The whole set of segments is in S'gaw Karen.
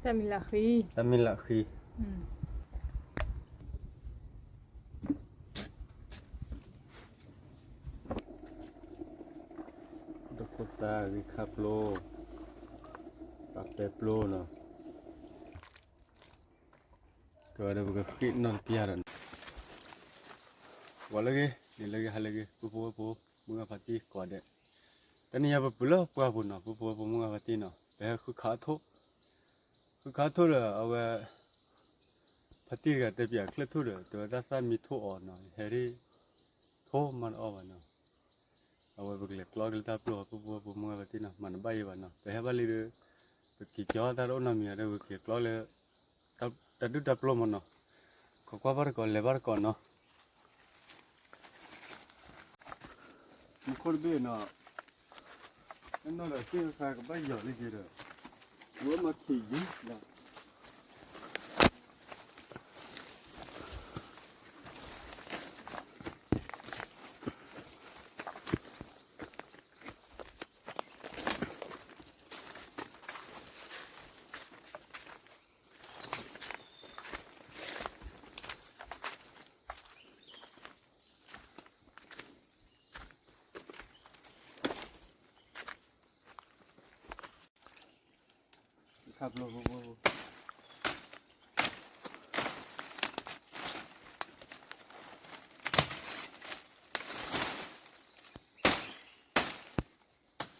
တၢ်မံၤလၢဃံ, တၢ်မံၤလၢဃံ, ဒိခိၣ်သၣ်ဂ့ၢ်ခါပျိ, ပာ်ပဲပျိနီၤ, ကဒီးပကဃ့နီၣ်တပျၢ်ဒီး, ဂီၤလၢဂ့ၤ, နံၤလၢဂ့ၤ, ဟါလၢဂ့ၤ, ပုၢ်ဖိဝဲၢ်ဖိ, မုၢ်ဂၤဖါတံၢ်ကိးဂၤဒဲး, တနံၤညါပပုၢ်လၢပှၢ်ပူၤနီၤ, ပုၢ်ဖိဝဲၢ်ဖိ မုၢ်ဂၤဖါတံၢ်နီၤ, ပဟဲဃုခးအထိၣ် ဃုခးထိၣ်ဒီး အဝဲ ဖါတံၢ်တဂၤတဲပၠးချၢၣ်ထိၣ်ဒီး တဲဝဲတၢ်သၣ်မံထိၣ်အီၤနီၤ, ဟဲဒ် ထိၣ်မၤတအီၣ်ဘၣ်နီၤ, အဝဲပကလဲၤကျီက့ၤလၢတၢ်ပျိ ပုၢ်ဖိဝဲၢ်ဖိ မုၢ်ဂၤဖါတံၢ်နီၤ, မၤတဘၣ်ယံၤဘၣ်နီၤ, ပဟဲဘၣ်လံဒီး ပက့ၤကၠီတၢ်တအိၣ်နီတမံၤဒီး ပကလဲၤကျီလၢ တၢ်ဒုၣ်တၢ်ပျိမးနီၤ, ခိးကွၢ်ဘၣ်တကိး လဲၤဘၣ်တကိးနီၤ. မူခိၣ်တဘ့ၣ်နီၤ, အနီၢ်ဒီးသ့ၣ်ဃါကဘၣ်ယီၤလၢက့ၤဒ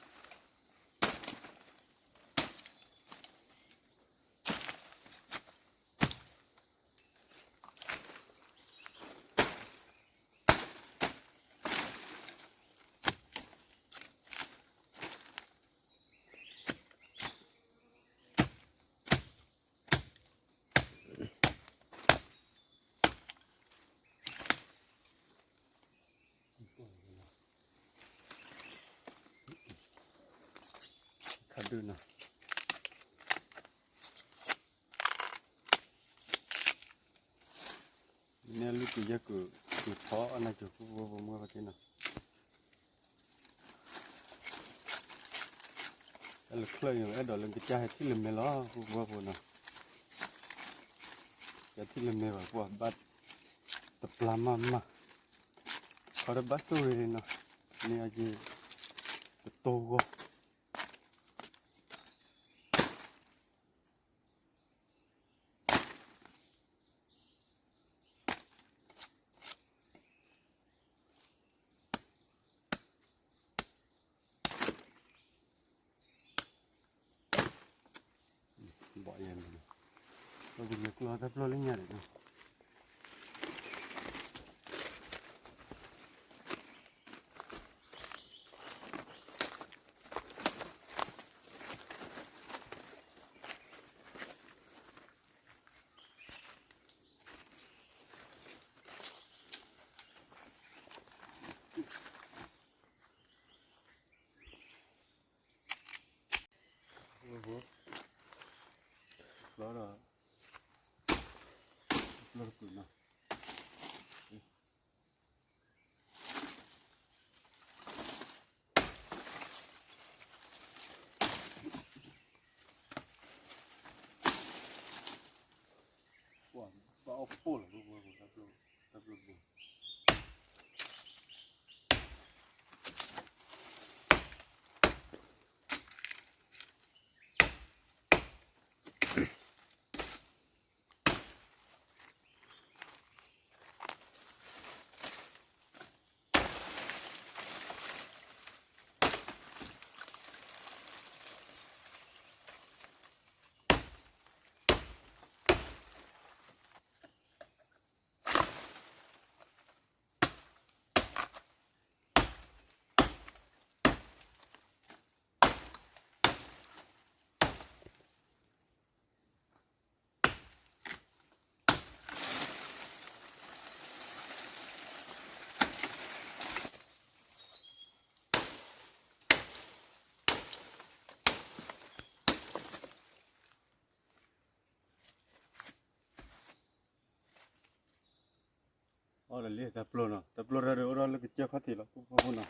ီး, ဝဲမၤခံးယံၤလီၤ. ခါဒုးနီၤ, နဲလုၢ်ကယဲၢ်ကုာ် ကုာ်ထီအနၢ်ကၠိ ပုၢ်ဖိဝဲၢ်ဖိ မုၢ်ဂၤဖါတံၢ်နီၤ. တၢ်လၢချၢၣ်အံၤ အဲၣ်ဒိးလၢကစၢ်ဟဲထံၣ်လၢမဲလီၤ ပုၢ်ဖိဝဲၢ်ဖိနီၤ, ကထံၣ်လၢမဲဘၣ် ပှၤဘၣ်တပျၢ်မးမး, ခီတဘၣ်သိၣ်ဂ့ၤနီၤ, န့ၢ်အက့ၤ တတိၢ်ဂီၢ် ဘီၣ်ယဲၢ်န့ၣ်, ပကလဲၤကျီတၢ်ပျိလၢညါန့ၣ် ကျီဒီး ကျီတကုာ်နီၤ, ပှၤဘၣ်အီၣ်ပိၢ်လီၤ တၢ်ပျိဘိ အီၣ်လၢလံ တၢ်ပျိနီၤ, တၢ်ပျိရၢဒီးအိၣ်ဒီးလၢကစၢၢ်ခီၣ်ထံးလီၤ ပုၢ်ဖိဝဲၢ်ဖိနီၤ.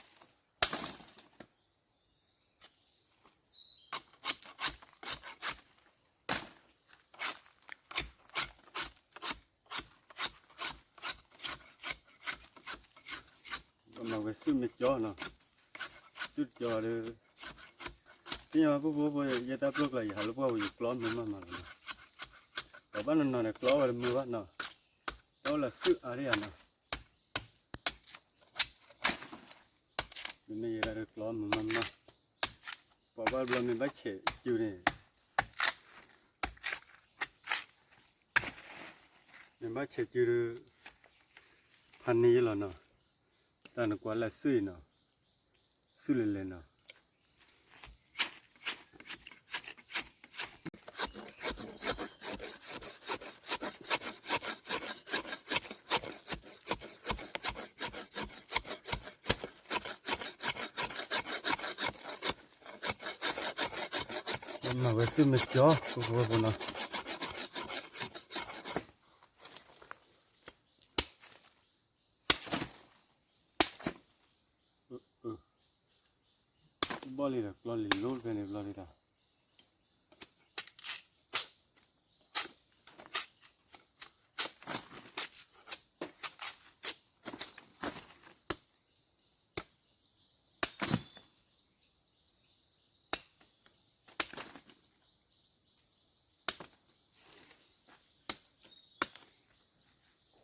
ဝဲစုၣ်မ့ၢ်ကၠီနီၤ, စုၣ်တကၠီဒီး, သ့ၣ်ညါဝဲ ပုၢ်ဖိဖိ ယဲတၢ်ပျိၢ်ကျါ ယဟးလၢပှၢ်ပူၤ ယကျီမုာ်မးမးလီၤနီၤ, ပှၤဘၣ်နီၢ်နီၢ်န့ၣ် ကျီဝဲတမုာ်ဘၣ်နီၤ, တၢ်အိၣ်လၢစုၣ်အါဒံးဧါနီၤ, မ့မ့ၢ်ယဲဒၣ်ဒီးကျီမုာ်မးမး, ပှၤဘၣ်ဘျီမ့ၢ်ဘၣ်ဆဲးစုန့ၣ် မ့ၢ်ဘၣ်ဆဲးစုဒီး ဖးန့ၢ်ယလီၤနီၤ, တၢ်နကွၢ်လၢစုၣ်အံၤနီၤ, စုၣ်လဲၤလဲၤနီၤ, မၤဝဲစုၣ်မ့ၢ်ကၠီ ပုၢ်ဖိဖိနီၤ. ဘီၣ်လံဒီးကျီလံ လိတဖဲန့ၣ်ဘျီဒံးတၢ်.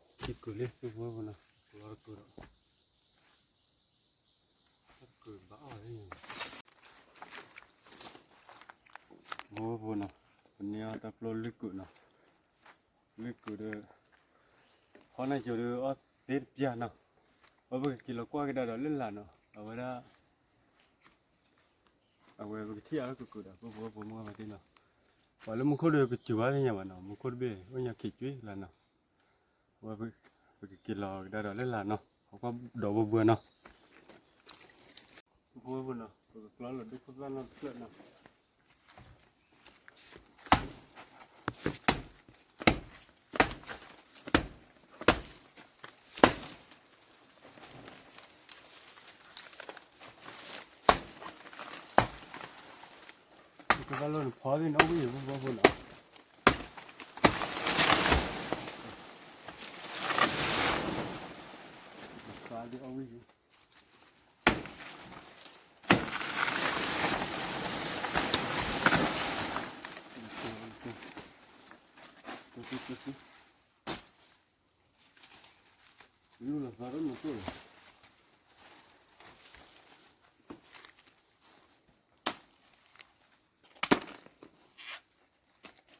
ထံကုာ်လံ ပုၢ်ဖိဖိနီၤ, လီၤတကုာ်ဒီး တကုာ်ဘၣ်အီၣ်လံ, ဖိဖိနီၤ, ပန့ၢ်အီၣ်တၢ်ပျိၢ်လွံၢ်ကုာ်နီၤ, လွံၢ်ကုာ်ဒီး ခီနၢ်ကၠိဒီးအီၣ်သ့တပျၢ်နီၤ, အဝဲပကက့ၤလီၤကွၢ်ကဒါဒီးလၢလာ်နီၤ, အဝဲဒၣ် အဝဲပကထံၣ်အါလၢကုာ်ကုာ်ဒီး ပုၢ်ဖိဖိမုၢ်ဂၤဘၣ်တ့ၢ်နီၤ, ပှၤလၢမူခိၣ်ဒီးကစူၤဘၣ်သ့ၣ်ညါဘၣ်နီၤ, မူခိၣ်တဘ့ၣ် အိၣ်ညါခံကွံာ်လၢ်နီၤ, အဝဲပကက့ၤလီၤကဒါဒီးလၢလာ်နီၤ, ဟီၣ်ကွၢ်ဒီးဘိဘိနီၤ, ပုၢ်ဖိဖိနီၤ, ပကကျီလီၤဒုးခိၣ်သၣ်နီတဖျၢၣ်နီၤ. ကဘၣ်လိၣ်နဖီသ့ၣ်န့ၣ် အီၣ်ဝံၣ်ယံၤ ပုၢ်ဖိဖိနီၤ,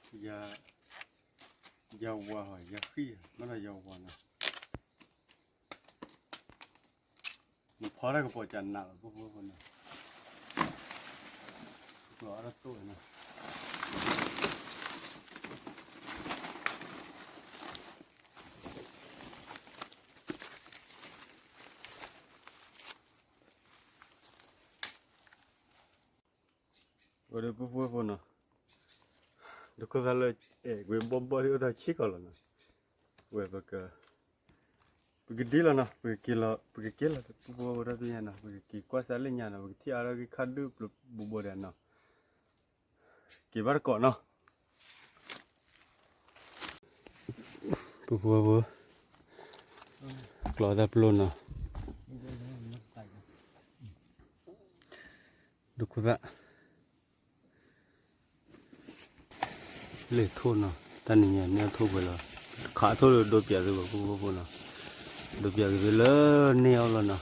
ဖီသ့ၣ်အီၣ်ဝံၣ်ယံၤ. ယၤဝၤဟီ ယၤဃံၣ် မ့ၢ်ဒီးယၤဝၤနီၤ, နဖီတၢ်ကပီၤကနးလီၤ ပုၢ်ဖိဖိနီၤ, ကျီအါတတိၢ်နီၤ. ဝဲဒီးပုၢ်ဖိဖိနီၤ, ဒုးခိၣ်သၣ်လၢအဲၣ်ကွံာ်ဘီဘီဒ်အိၣ်တၢ်ဆံးကီးလီၤနီၤ, ဝဲပက ပကဒ်လီၤနီၤ, ပကက့ၤလီၤ ပကက့ၤလီၤ ပုၢ်ဖိဖိတၢ်သ့ၣ်ညါနီၤ, ပကက့ၤကွၢ်စၢ်လၢညါနီၤ, ပကထံၣ်အါထီၣ်ဂ့ၢ်ခါဒုၣ်ပျိဘိဘိဒီးနီၤ, က့ၤဘၣ်တကိးနီၤ. ပုၢ်ဖိဖိ ကျီတၢ်ပျိၢ်နီၤ, ဒုးခိၣ်သၣ် လဲၤထိၣ်နီၤ, တၢ်နံၤညါန့ၢ်အထိၣ်ပှဲၤလီၤ, ခးထိၣ်လၢဒိပၠးသုဘၣ် ပုၢ်ဖိဖိနီၤ, ဒိပၠးက့ၤသုလၢန့ၢ်အီၣ်လီၤနီၤ.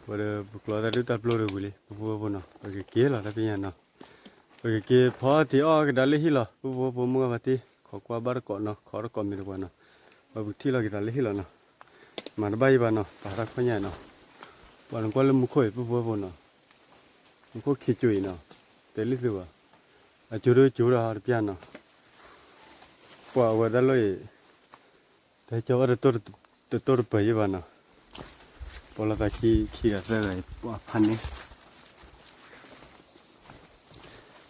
ဝဲဒီးပကျီတၢ်ဒုၣ်တၢ်ပျိၢ်ဒီးဝံၤလံ ပုၢ်ဖိဖိနီၤ, ပကက့ၤလီၤတၢ်သ့ၣ်ညါနီၤ, ပကက့ၤဖီအီၣ်ကဒါလၢဟံၣ်လီၤ ပုၢ်ဖိဖိမုၢ်ဂၤဘၣ်တ့ၢ်, ခိးကွၢ်ဘၣ်တကိးနီၤ, ခိးတကိးမ့ၢ်တပှၤနီၤ, ဝဲပကထံၣ်လီၤက့ၤသးလၢဟံၣ်လီၤနီၤ, မၤတဘၣ်ယံၤဘၣ်နီၤ, ပာ်တၢ်ခီညါနီၤ, ပှၤနကွၢ်လၢမူခိၣ်အံၤ ပုၢ်ဖိဖိနီၤ, မူခိၣ်ခံကၠိအံၤနီၤ, တဲလံသုဘၣ်, အကၠိဒိကၠိဒီးတပျၢ်နီၤ, ပှၤအဝဲဒၣ်လီၤအံၤ တဟဲကၠီဘၣ်တတိၢ်တပၢၤယံၤဘၣ်နီၤ, ပှၤလီၤသးခံဂၤသၢဂၤအံၤ ပှၤဖးန့ၣ်,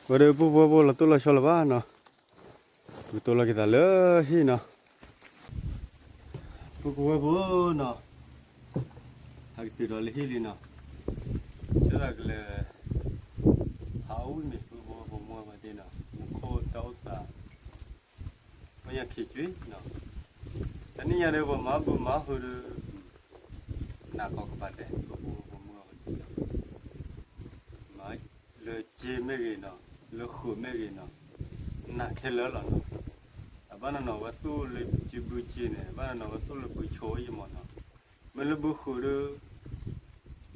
ဝဲဒီးပုၢ်ဖိဖိလီၤတိၢ်လီၤဆီလၢၤဘၣ်နီၤ, ပကတိၢ်လီၤက့ၤသးလၢဟံၣ်နီၤ, ပုၢ်ဖိဖိနီၤ, ဟဲကတုၤဒီးလၢဟံၣ်လံနီၤ, ဆၢသးကလဲၤ ဟးအီၣ်ဝံၣ်မ့ၤ ပုၢ်ဖိဖိမုၢ်ဂၤဘၣ်တ့ၢ်နီၤ, မူခိၣ်တၢ်အိၣ်သး ပှၤညါခံကၠွံနီၤ, တၢ် နံၣ်ညါဒီး ပမၤဘူၣ်မၤဟုၣ်ဒီး နးကီးကပၤဒဲး ပဖိပမုၣ်အဝဲသ့ၣ် မၤလၢစ့မ့ၢ်ဂ့ၤနီၤ, လၢဃုာ်မ့ၢ်ဂ့ၤနီၤ, နးခဲလၢာ်လီၤနီၤ. အဘၣ်နီၤနီၤ ဝဲသူၣ်လၢစ့ဘုစ့န့ၣ် ဘၣ်နီၤနီၤ ဝဲသူၣ်လၢဘုဆိအံၤမ့ၢ်နီၤ, မ့ၢ်လၢဘုဃုာ်ဒီး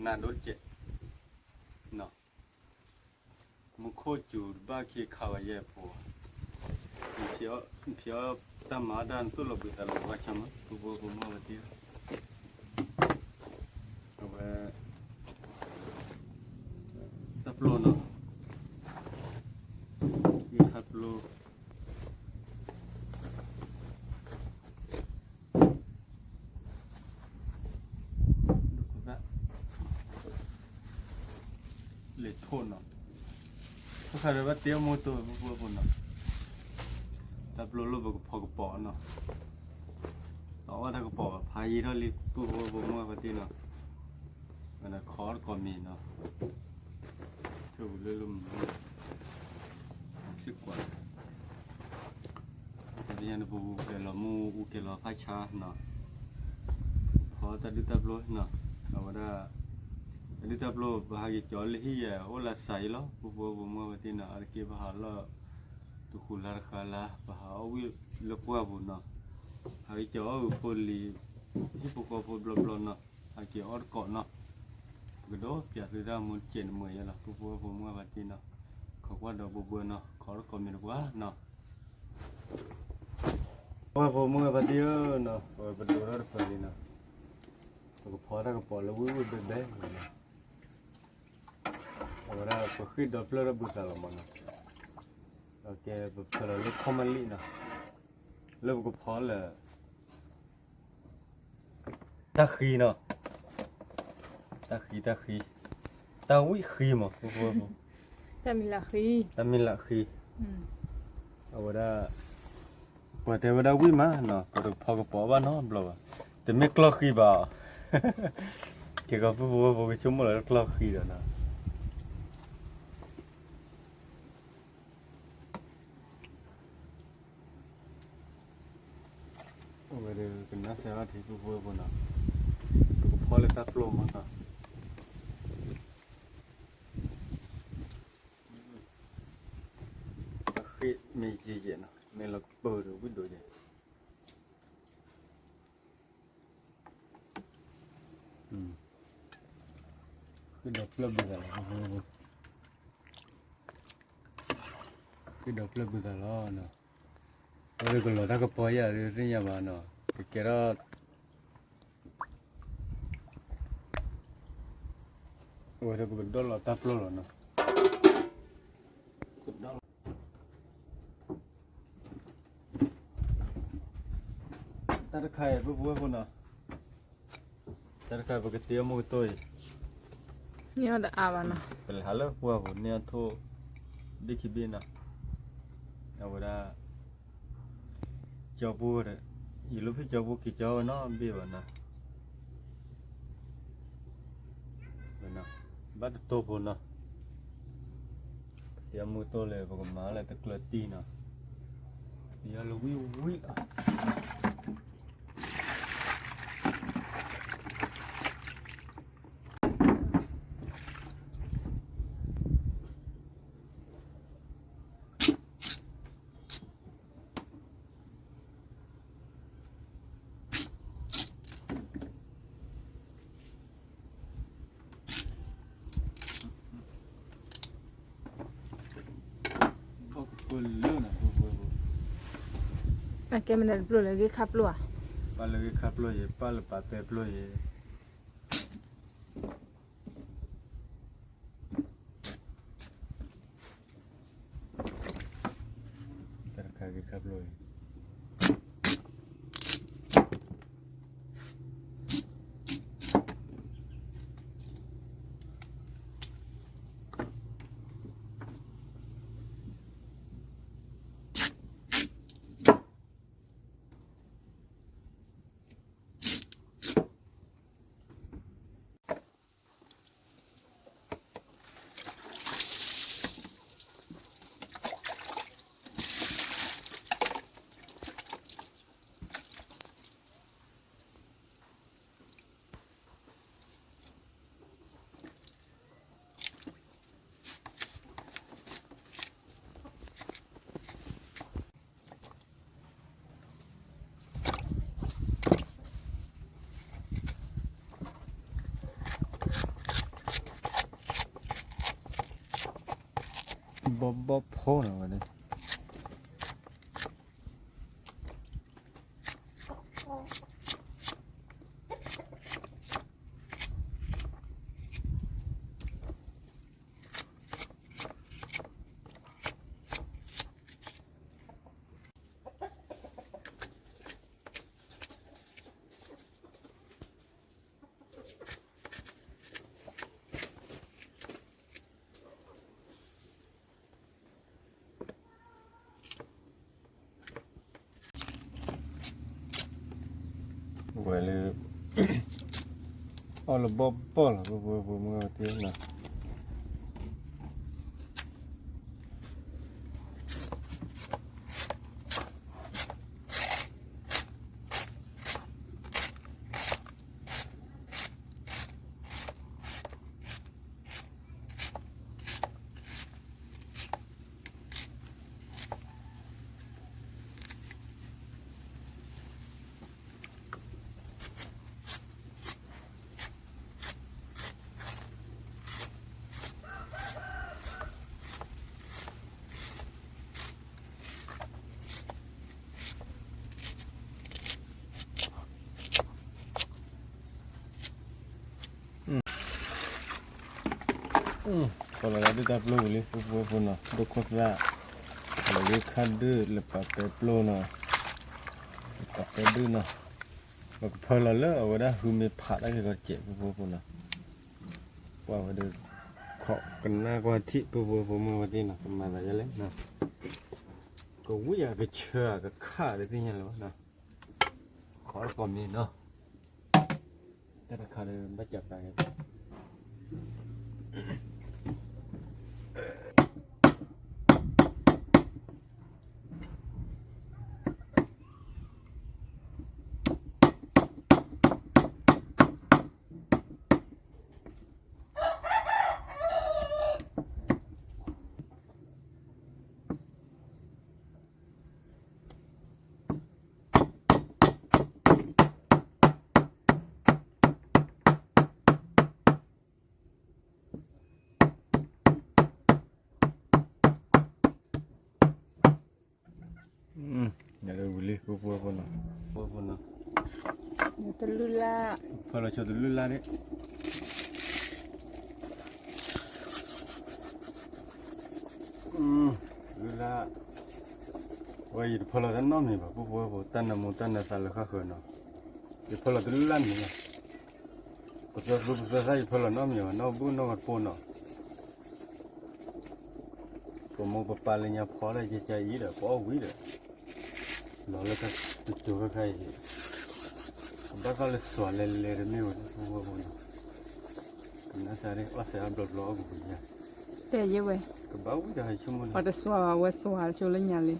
နးဒိၣ်တကဲးနီၤ. မူခိၣ်စူၤတဘၣ်ခံခးဝဲယဲၢ်ဖိ, နဖံးအီၣ်တၢ်မၤတၢ်နသိၣ်လီၤဘှံးသးလီၤဘှါဆၢမး ပဖိပမုၣ်ဝဲသ့ၣ်, အဝဲ တၢ်ပျိနီၤ, ဂ့ၢ်ခါပျိ လဲၤထိၣ်နီၤ, ဖိခါဒီးဘၣ်တ့အမိၢ်တိၢ်ပဖိပနီၤ, တၢ်ပျိလိၣ်ပကဖီကပီၤနီၤ, တအီၣ်တၢ်ကပီၤဘၣ် ဖးယံာ်ထီၣ်လံ ပဖိပမုၣ်ဝဲသ့ၣ်နီၤ, ဝဲဒၣ်ခီတကိးမံၤနီၤ, ထိၣ်ပူၤလၢလၢမုၢ် ချံၣ်ကွၢ် တနံၤညါန့ၣ် ပပူၤကဲၤလီၤမူအူကဲၤလီၤဖးဆါနီၤ, ဖီတၢ်ဒုၣ်တၢ်ပျိနီၤ, အဝဲဒၣ် တၢ်ဒုၣ်တၢ်ပျိ ပဟးက့ၤကၠီလၢဟံၣ်ယဲၢ် အိၣ်လၢစးအံၤလီၤ ပဖိပမုၣ်ဝဲသ့ၣ်နီၤ, အါတက့ၢ်ပဟးလီၤ တဃူၤလါတဃါလါ ပဟးအီၣ်ဝံၣ်လၢပှၢ်ပူၤနီၤ, ဟးက့ၤကၠီအီၣ်ဂုၢ်ဖိလံၤ ဟံၣ်ဖိဃီဖိဘျီဘျီနီၤ, ဟးက့ၤအီၣ်တကိးနီၤ, ပကဒိးပၠးသုတၢ်မူတစဲးတမှဲၤယဲၢ်လီၤ ပဖိပမုၣ်ဝဲသ့ၣ်နီၤ, ခိးကွၢ်ဒီးပဘှဲနီၤ ခီတကိးမံၤတပှၢ်နီၤ, ပဖိပမုၣ်ဝဲသ့ၣ်ဧၢနီၤ, ပဒိးထီၣ်တပၢၤလံနီၤ, ပကဖီတၢ်ကပီၤလၢဝံၣ်ဝံၣ်ဘဲဘဲနီၤ, အဝဲဒၣ်ပဃ့ၢ်ဒီဖျၢၣ်ထီၣ်ဘုသးလီၤမးနီၤ, ကဲပဖၢလီၤလၢခီၣ်မးလံနီၤ, လၢပကဖီလၢ တၢ်ဃံနီၤ, တၢ်ဃံ တၢ်ဃံ, တၢ်ဝံၣ်ဃံမး ပဖိပမုၣ်, တၢ်မံၤလးဃံ, တၢ်မံၤလးဃံ, အဝဲဒၣ် ပှၤတဲဝဲဒၣ်ဝံၣ်မးနီၤ, ပတဖီကပီၤဘၣ်နီတဘျီဘၣ်, တမ့ၢ်ကျီၢ်ဃံဘၣ်, ကဲကီးပဖိပမုၣ်ကဆိကမိၣ်လီၤလၢကျီၢ်ဃံဒီးနီၤ အဝဲဒီးကနၣ်စၢၤဘၣ်ထံဖိဖိဖိနီၤ, ပကဖီလၢတၢ်ပျိမးနီၤ, အဃ့မ့ၢ်ယံာ်ယဲၢ်နီၤ, မ့ၢ်လီၤကပၢၤဒီးဝံၣ်ဒိၣ်ယဲၢ်, ဃ့ဒီဖျၢၣ်ဘုသးလီၤ, ဃ့ဒီဖျၢၣ်ဘုသးလီၤနီၤ, အဝဲကလီၤတၢ်ကပီၤယၤဒုးသ့ၣ်ညါဘၣ်နီၤ, ကကဲထီၣ် အဝဲဒၣ်ပကဒိၣ်လီၤတၢ်ပျိလီၤနီၤ, တၢ်တခါအံၤ ပဖိပမုၣ်နီၤ, တၢ်တခါပကတ့အမိၢ်ကတိၢ်အံၤ, န့ၢ်အီၣ်တအါဘၣ်နီၤ, ပလဲၤဟးလၢပှၢ်ပူၤန့ၢ်အီၣ်ထိၣ် ဘ့ၣ်ခံဘ့ၣ်နီၤ, အဝဲဒၣ် ကၠီပူဒီး ယလူၤဖံၣ်ကၠီပူက့ၤကၠီဝဲနီတဘ့ၣ်ဘၣ်နီၤ, ဘၣ်တတိၢ်ဖိနီၤ, ပတ့အမိၢ်ကတိၢ်လၢ ပကမၤလၢတကျၢၤတံၢ်နီၤ, ယလၢဝံၣ်ဝံၣ်လီၤ အကဲမနုၤတပျိၢ်လဲၣ် ဂ့ၢ်ခါပျိၢ်ဧါ, ပၢ်လၢဂ့ၢ်ခါပျိၢ်ယဲၢ် ပၢ်လၢပာ်ပဲပျိၢ်ယဲၢ် တၢ်တခါဂ့ၢ်ခါပျိၢ်အံၤ တၢ် ဘီဘီဖိနီၤဝဲန့ၣ် ဝဲလၢ အီၣ်လၢဘီဘီလီၤ ပဖိဝဲဖိမုၣ်တ့ၢ်နီၤ ပလီၤယၤဒုၣ်တၢ်ပျိဝံၤလံ ပဖိဝဲဖိနီၤ ဒိၣ်ခိၣ်သၣ် လီၤဂ့ၤခါဒုၣ်လၢပာ်ပဲပျိနီၤ လၢပာ်ပဲဒုၣ်နီၤ ပကဖၢလီၤလၢအဝဲဒၣ်ဟုမ့ၢ်ဖးတၢ်က့ၤကီးတစဲး ပဖိဝဲဖိနီၤ ပှၤဝဲဒၣ် ခိးကနၣ်ကွၢ်ထံၣ် ပဖိဝဲဖိမုၣ်ဝဲသ့ၣ်နီၤ ကမၤသးယဲလဲၣ်နီၤ ကဝံၣ်ယၤကဆၢအကခၣ် တသ့ၣ်ညါလၢၤဘၣ်နီၤ ခိးတကိးမံၤနီၤ တၢ်တခါဒီးဘၣ်ကပာ်က့ၤ ဝံၤလံ ပဖိဝဲဖိနီၤ ပဖိဝဲဖိနီၤ တလုၢ်လၢ် ဖၢလီၤဆိတလုၢ်လၢ်န့ၣ် တလုၢ်လၢ် ဝဲယတဖၢလီၤတၢ်နီတမံၤဘၣ် ပဖိဝဲဖိ တၢ်နၢမူတၢ်နၢသးလၢဃၣ်ဃၢၤနီၤ ယဖၢလီၤတလုၢ်လၢ်န့ၣ်လီၤ ပသၢသူပသၢသၣ်ယဖၢလီၤနီတမံၤဘၣ် နီၢ်ဘူၣ်နီၢ်ကပိၢ်နီၤ ပမိၢ်ပပၢ်လၢညါဖီတၢ်ယဲကါအံၤဒီး ပအီၣ်ဝံၤဒီး လီၤလၢတၢ်တတိၤခါခါအံၤ ကဘၣ်သီၣ်လၢစွၤလဲၤလဲၤတမ့ၢ်ဝဲ ပဖိဝဲဖိနီၤ ကနၣ်စၢ်ဒၣ် အီၣ်စဲးအါဘျီဘျီအီၣ်ပူၤပူၤညါ တဲယဲဝဲ ကဘၣ်ဝံၤဒီးဟဲဆိကမိၣ်န့ၣ် ပှၤတစွၤဘၣ်ဝဲစွၤဆိလၢညါလံ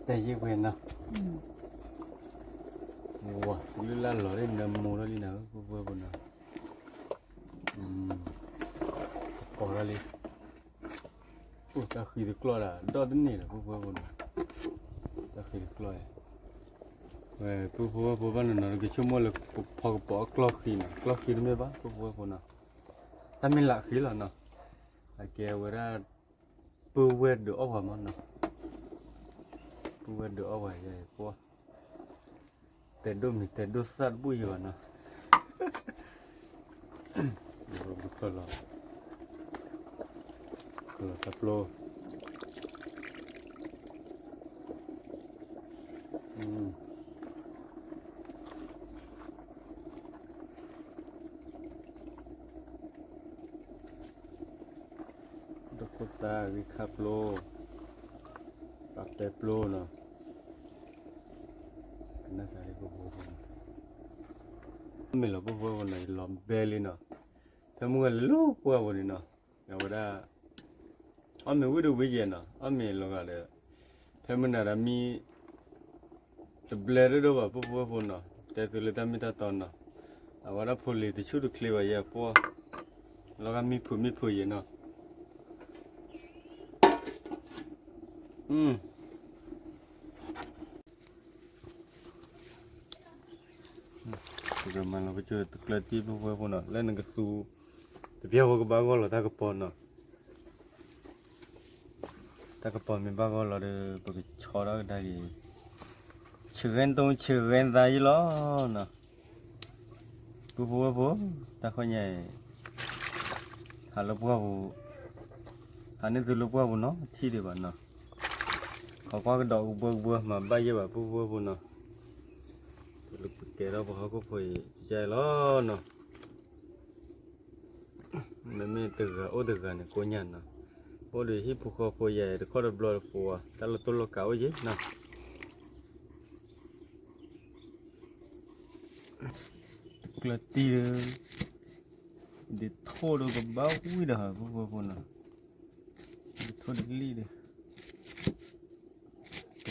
တဲယဲဝဲနီၤ ဝါ လုၢ်လၢ်လီၤဒ်နၢမူထီၣ်လံနၤ ပဖိဝဲဖိနီၤ ကပီၤထီၣ်လံ အိၣ်တၢ်ဃံတကျီၢ်ဒၣ် ဒီတန့ၢ်ဒီး ပဖိဝဲဖိနီၤ တၢ်ဃံတကျီၢ် ဝဲ ပဖိဝဲဖိဘၣ်နီၤနီၤ ကဆိကမိၣ်လၢပဖီကပီၤအကျီၢ်ဃံနီၤ ကျီၢ်ဃံတမ့ၢ်ဘၣ် ပဖိဝဲဖိနီၤ တၢ်မ့ၢ်လးဃံလီၤနီၤ အကဲဝဲဒၣ် ပုၢ်ဝဲၢ်ဒုးအီၣ်ပှၤမးနီၤ ပုၢ်ဝဲၢ်ဒုးအီၣ်ပှၤယဲပှၢ် တဲဒိၣ်မံၤတဲဒိၣ်သၣ်တဘူၣ်ယဲဘၣ်နီၤ ဖၢလီၤ ဖၢလီၤတၢ်ပျိ ဒိၣ်ခိၣ်သၣ်ဂ့ၢ်ခၣ်ပျိ ပာ်ပဲပျိနီၤ ကနၣ်စၢ်လံ ပဖိဝဲဖိနီၤ မ့ၢ်လီၤ ပဖိဝဲဖိနီၤ ယလီၤဘဲလံနီၤ ဖဲမုၢ်ဂၤလၢလၢပှၢ်ပူၤန့ၣ်နီၤ အဝဲဒၣ် အီၣ်မ့ၤဝံၤဒီးဝံၤယဲၢ်နီၤ အီၣ်မ့ၤလီၤဂာ်ဒီး ဖဲမုၢ်နၤဒီးမံ တဘျဲဒိၣ်ဒိၣ်ဘၣ် ပဖိဝဲဖိနီၤ တဲသုလၢတၢ်မ့ၢ်တၢ်တီနီၤ အဝဲဒၣ်ဖိလံၤတဆူၣ်တချ့ဘၣ်ယဲၢ်ပှၢ် လီၤဂာ်မံဖုးမံဖုးယဲၢ်နီၤ ပကမၤလီၤပကၠိတကျၢၤတံၢ် ပဖိဝဲဖိနီၤ လၢနကသူ တပျၢ်ဖိကဘၣ်ဂီၢ်လီၤတၢ်ကပီၤနီၤ. တၢ်ကပီၤမ့ၢ်ဘၣ်ဂီၢ်လီၤဒီး ပကဆီထီၣ်ကဒါက့ၤ ဆံဂဲၤတုံ ဆံဂဲၤသါယံလီၤနီၤ. ပုၢ်ဖိဝဲၢ်ဖိ, တၢ်ခီညါအံၤ ဟးလၢပှၢ်ပူၤ, ဟးန့ၢ်သုလၢပှၢ်ပူၤနီၤ ထံၣ်ဒံးဘၣ်နီၤ. ခီကွၢ်ကဒီးကဘှၢကဘှၢ မၤဘၣ်ယဲၢ်ဘၣ် ပုၢ်ဖိဝဲၢ်ဖိနီၤ. တလူၤကဲထီၣ်ပှၤဟီၣ်ခိၣ်ဖိအံၤ ကကဲလီၤနီၤ. မ့မ့ၢ်တဂၤအိၣ်တဂၤန့ၣ် ကိးညါနီၤ. အိၣ်ဒီးဟံၣ်ဖိဃီဖိယဲၢ် တခီတဘျီတပူၤ တၢ်လီၤတိၢ်လီၤကးအိၣ်ယဲၢ်နီၤ. ကျၢၤတံၢ်ဒီး ဒ်ထိၣ်ဒီးကဘၣ်ဝံၣ်ဒီးဟး ဖိဖိဖိနီၤ. ဒ်ထိၣ်ဒ်လံၣ်ဒီး ကတဲ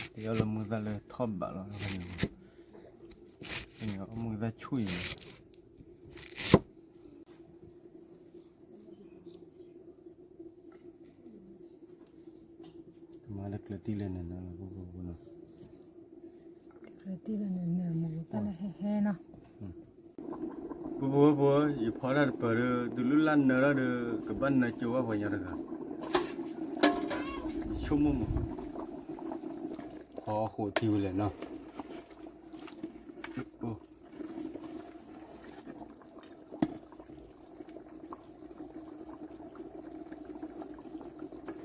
အီၤလၢမုၢ်သၣ်လၢထီၣ်ဘးလီၤ. မုၢ်သၣ်ဆူၣ်အံၤ ကမၤလၢကျၢၤတံၢ်လၢနၤနၤလီၤ ဖိဖိဖိနီၤ. ကျၢၤတံၢ်လၢနၤနၤ မူၤတၢ်လၢဟဲဟဲနီၤ. ဖိဖိဖိ, ယဖီတၢ်တပၢၤဒီး တုၤလၢလၢနၢၤထီၣ်ဒီး ကဘၣ်နၢၤကၠိဝဲပှၤညီတဂၤ. ဆိကမိၣ်မး, ဖီအဃိးထံဝဲလဲၣ်နီ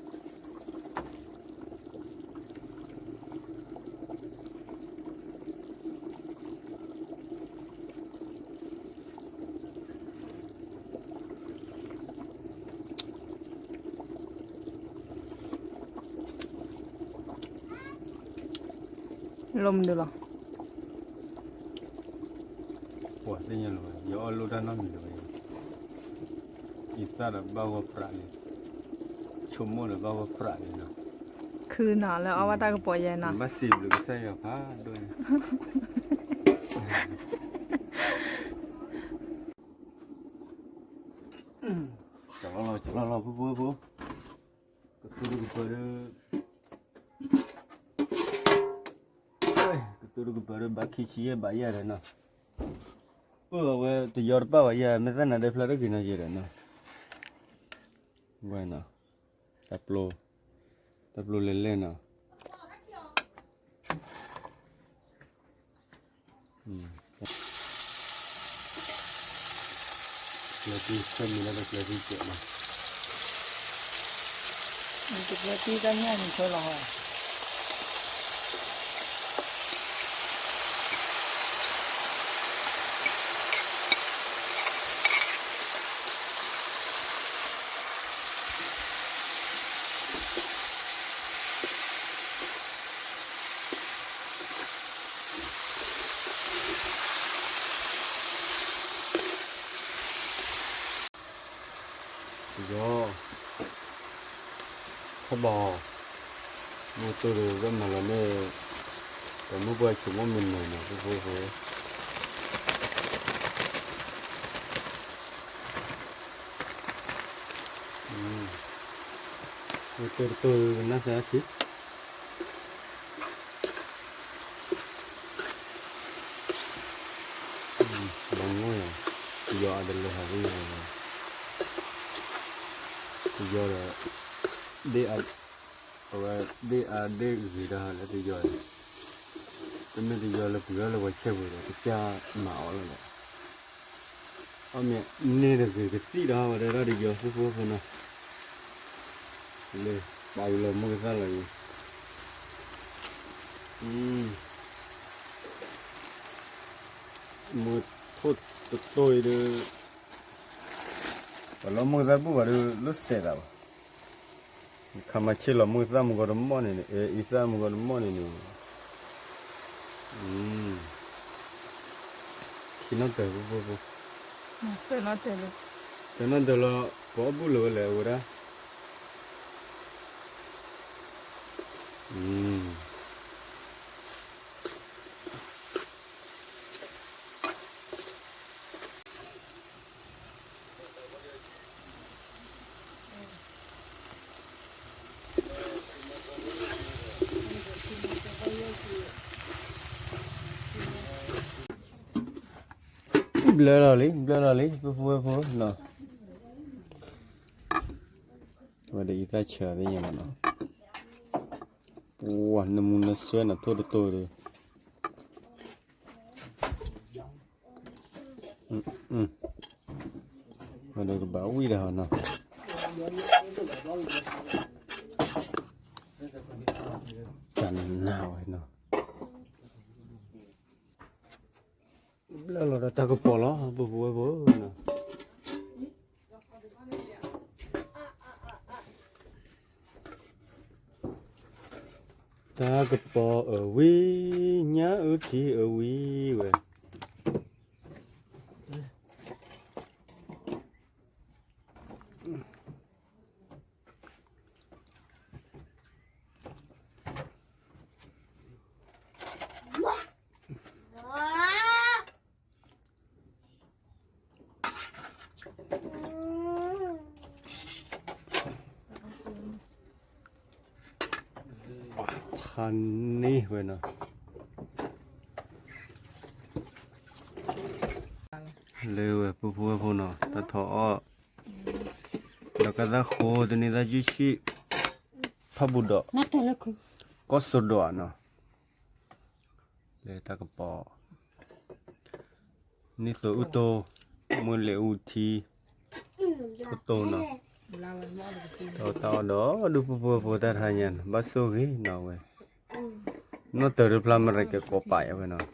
ၤ. လိၣ်မနုၤလီၤ. ပှၤသ့ၣ်ညါလီၤ, ယအီၣ်လိၣ်တၢ်နီတမံၤလၢၤဘၣ်. အံသၣ်ဒီးဘၣ်ဂီၢ်ပြးလံ, ဆိကမိၣ်ဒီးဘၣ်ဂီၢ်ပြးလံနီၤ. ခုနီၤ လၢအီၣ်ဘၣ်တၢ်ကပီၤယဲနီၤ. ဘၣ်စံးဘျုးကစၢ်ယွၤဖးဒိၣ်န့ၣ်. ကလီလီၤ ကလီလီၤ ဖိဖိဖိ, ကသူတကပၤဒီး ကသူတကပၤဒီး ဘၣ်ခံဆံယဲၢ်ဘးယဲၢ်ဒီးနီၤ. ပၢ်အဝဲတယီတပၣ်ဘၣ်ယဲၢ် မ့ၢ်သၣ်နၤဒဲဖျါတဂ့ၤနီၤယဲၢ်ဒီးနီၤ. ဝဲနီၤ, တၢ်ပျိ, တၢ်ပျိလဲၤလဲၣ်နီၤ. ကျၢၤတံၢ်ဆၢမံၤလၢပကျၢၤတံၢ်စဲးမး, တကျၢၤတံၢ်တၢ်ညၣ်န့ၣ်ဆိလီၤဟီ. ယီၤ, ထီၣ်ဘၣ်, မ့ၢ်တိၢ်ဒီးဘၣ်မၤလီၤမ့ၢ်, ပှၤမုၢ်ပှၢ်ဆိကမိၣ်မ့ၢ်နၢၤနီၤ ဖိဖိဖိ. မ့ၢ်တိၢ်တတိၢ်နၢ်သးထံ ဘၣ်မနုၤ, တယီၤအတလဲၤဟးဝဲ, တယီၤဒီး, ဒ့ၣ်အ, အဝဲဒ့ၣ်အါဒ့ၣ်ဂ့ၤတၢ်ဟးလၢတယီၤ, တမ့ၢ်တယီၤလၢပှၤလၢပှၤဆဲးပူၤဒီး ကစၢ်မၤအီၤလီၤဒီး, အီၣ်မ့ၢ်န့ၢ်တဂ့ၤကသံၣ်ဒီးဟးဝဲဒၣ်တယီၤ ဖိဖိဖိနီၤ, လၢ, ပာ်ဝံၤလီၤမုၢ်ကသၣ်လီၤအံၤ, မ့ၢ်ထိၣ်တတိၢ်အံၤဒီး, ပှၤလီၤမုၢ်ကသၣ်ဘူၣ်ဘၣ်ဒီး လၢစဲးသးဘၣ်, ခါမၤဆ့ၣ်လီၤမုၢ်ကသၣ်မုၢ်ဂီၤတမီၢ်န့ၣ်န့ၣ်, အံသၣ်မုၢ်ဂီၤတမီၢ်န့ၣ်န့ၣ်, ခံနီၣ်တၢၤဖိဖိဖိ, တနီၣ်တၢၤလီၤ, ပှၤဘူၣ်လၢၤဝဲလဲၣ်ဝဲဒၣ် ဘျၢလီၤလံ ဘျၢလီၤလံ ဖိဖိဖိနီၤ, ဝဲဒီးအံသၣ်ဆၢသ့ၣ်ညါဘၣ်နီၤ, ပှၤနမူနစွဲနီၤ ထိၣ်တတိၢ်ဒီး, ဝဲဒီးကဘၣ်ဝံၣ်ဒီးနီၤ, တၢ်နးဝဲနီၤ. ဘျၢလီၤဒီးတၢ်ကပီၤလီၤ ပုၢ်ဖိဝဲၢ်ဖိနီၤ, တၢ်ကပီၤအဝံၤ, ညၣ်အုၣ်ထံအဝံၤဝဲ. ဖးန့ၢ်ဝဲနီၤ, လၢဝဲပုၢ်ဖိဝဲၢ်ဖိနီၤ တၢ်ထီၣ်အီၣ်, ဒီးကသၣ်ဃိ တနံၤသၣ်ယုၢ်ဆံၣ်, ဖးဘူးဒီး, ကီၢ်စိဒီးနီၤ, လၢတၢ်ကပီၤ, နံၣ်သိအုၣ်တိ, မုၢ်လ့ၤအူထံ, အူတိနီၤ, ဒီးတၢ်အီၣ်ဒီးဒုးပုၢ်ဖိဝဲၢ်ဖိတၢ်တဟါညါန့ၣ် ဘၣ်ဆိၣ်ဂ့ၤနီၤဝဲ, နီၢ်တၢၤတဖျါမ့ၢ်ရကဲကိးပာ်ယဝဲနီၤ.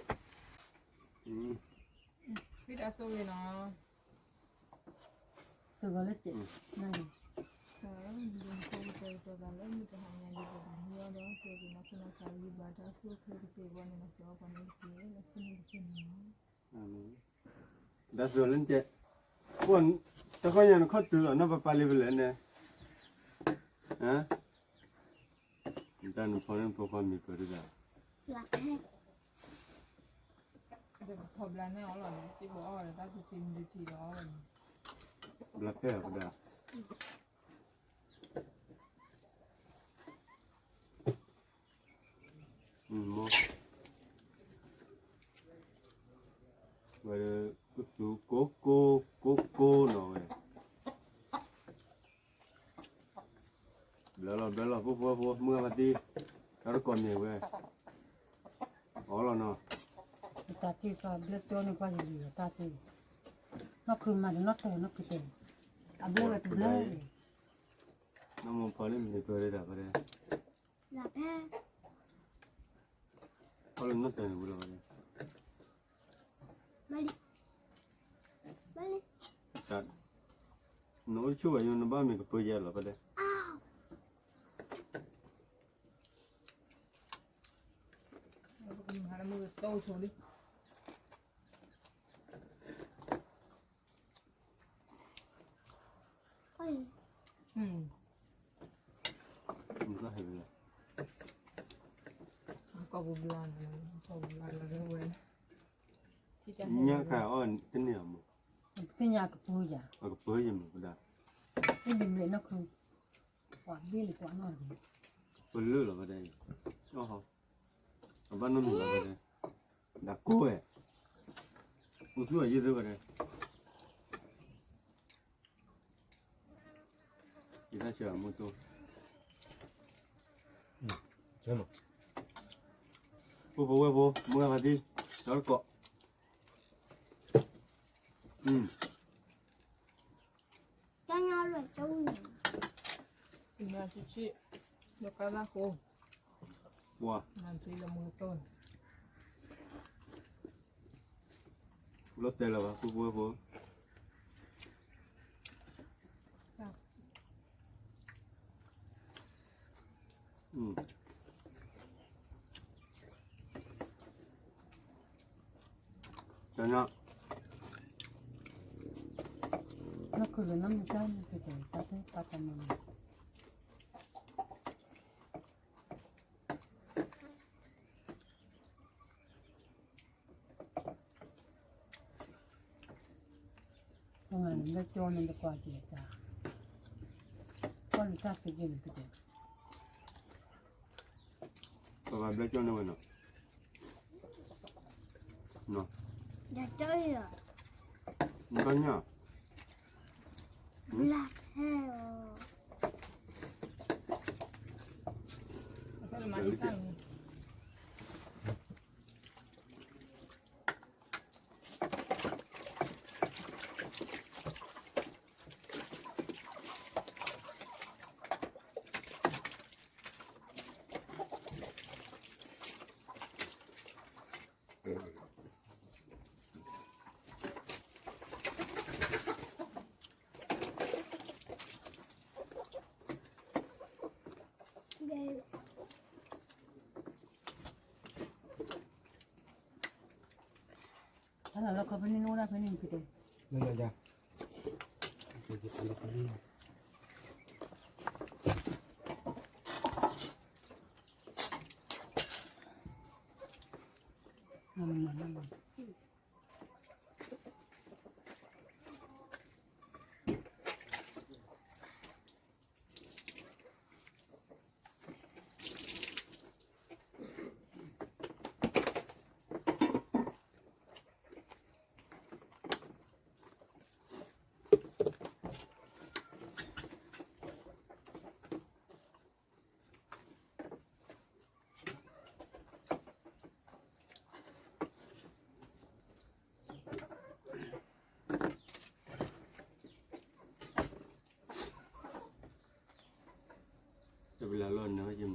တၢ်စၢၤလၢကဲ, တၢ်ခီညါနခီၣ်တုၤလီၤနီၢ်ပပၢ်လံပလဲၣ်န့ၣ်, တၢ်နဖီန့ၣ်ဖိခွါမံၤပၢၤတဒၣ်, ဘျါဖဲအီၤပဒၣ် ဝဲဒၣ်ကသူကိကိကိကိနီၤဝဲ, ဘျၢလီၤဘျၢလီၤ ပုၢ်ဖိဝဲၢ်ဖိ မုၢ်ဂၤဖါတံၢ်, တၢ်တကိးမ့ၢ်ဝဲ, အီလီၤနီၤ, တၢ်တ့ၢ်ဘျၢကၠီန့ၣ်ကွၢ်ယံၤယံၤ တၢ်တ့ၢ်, နီၢ်ခုမၤတနီၢ်တၢၤနီၢ်ခုတဲ, အဘျၢဝဲတဘျၢ, နီၢ်မီၤဖီလၢမ့ၢ်ပၢၤဒၣ်ဖဲ ဖီလၢနီၢ်တၢၤန့ၣ်ဝဲလီၤဖဲ, နအိၣ်တဆိၣ်ဘၣ်ယိ နဘၣ်မ့ၢ်ကပၢယဲလီၤဖဲဒၣ် ညၣ်ခါအီၣ်တန့ၢ်အီၤမး, သ့ၣ်ညါကပၢယၤ, အကပၢယမးပဒၣ်, အဘျဲၣ်နီၢ်ခု, ကွၢ်ဘ့ၣ်လၢကွၢ်နီၢ်, ပလၢလီၤဖဲဒၣ်, အဘၣ်နီတမံၤလီၤဖဲဒၣ်, ဒၣ်ကိးဝဲ, အိၣ်သူၣ်အယ့ၢ်သ့ဖဲဒၣ် ယတၢ်ဆၢအမူတိ, ပုၢ်ဖိဝဲၢ်ဖိ မုၢ်ဂၤဖါတံၢ်, ဒီတကိး, ပှၤ လီၤတဲာ်လၢၤဘၣ် ပုၢ်ဖိဝဲၢ်ဖိ, တၢ်ညါ, နခုၣ်လၢနမုၢ်တၢ်န့ၣ် ကကဲတၢ်တဲတၢ်တၢ်မၤ ပှၤဘျၢကၠီန့ၣ်ဝဲနီၤ, ဘျၢညါ, ဘျၢညါ, ဘျၢဟဲ, လၢခီပနံၣ်နအိၣ်ဒၣ်ဖဲန့ၣ်ဖံတဲ, လၢယၤ, တဘျီလီၤနၢ်ယမုၢ်,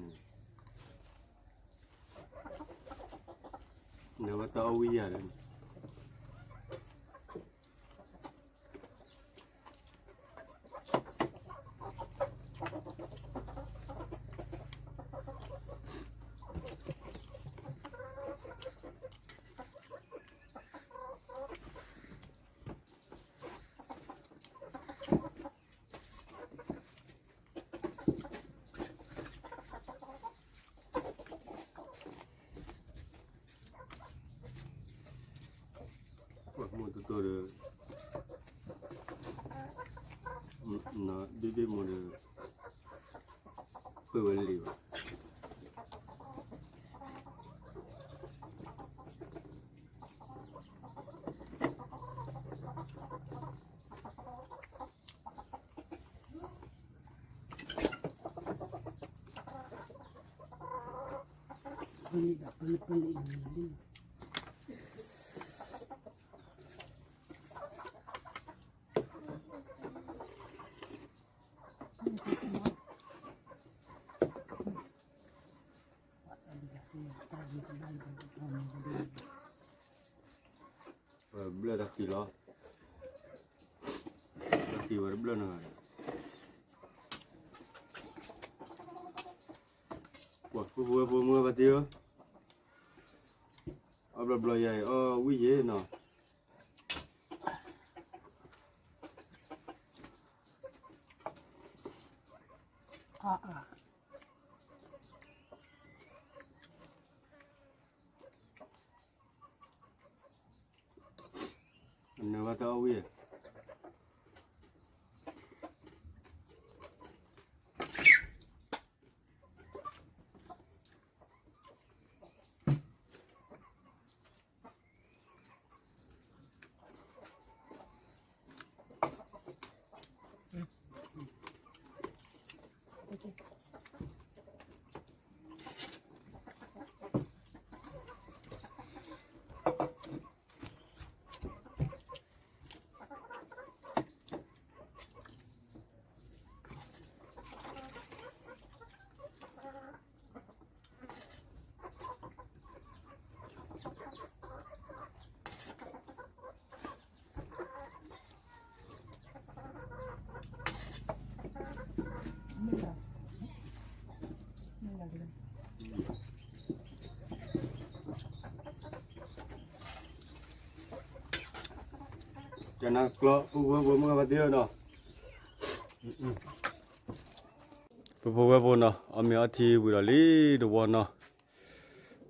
နၢ်ဝဲတၢ်အီၣ်ဝံၣ်ယၤဒီး ပှၤမိၢ်တတီၤဒီး ဒ့ဒ့မိၢ်ဒီး ပှဲၤဝဲလံဘၣ်. ဘျၢၣ်တၢ်ကံၤလီၤ, တၢ်ကံၤဝဲတဘျၢၣ်နီၤ, ပှၤဖိဖိဝဲဖိမုၣ်ဘၣ်တ့ၢ်ဧၢ, အီၣ်ဘျီဘျီယၤအံၤ အီၣ်ဝံၣ်ယ့ၤနီၤ. အနၢ်ဝဲတၢ်အီၣ်ဝံၣ်ဧါ. ကနၣ်ကျီ ပူဝဲပူမုၢ်ဘၣ်တ့ၢ်နီၤ, ပူဖိဝဲဖိနီၤ အီၣ်မ့ၤအီထံဝံၤဒီးလံတဝီနီၤ,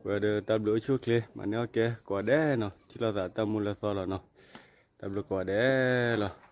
ဝဲဒီးတၢ်ဘျုးအိၣ်ဆူၣ်အိၣ်ချ့ မၤန့ၢ်အီၣ်ကဲကိးဂၤဒဲးနီၤ, ထံၣ်လိာ်သးတၢ်မူလၢသီလီၤနီၤ, တၢ်ဘျုးကိးဂၤဒဲးလီၤ.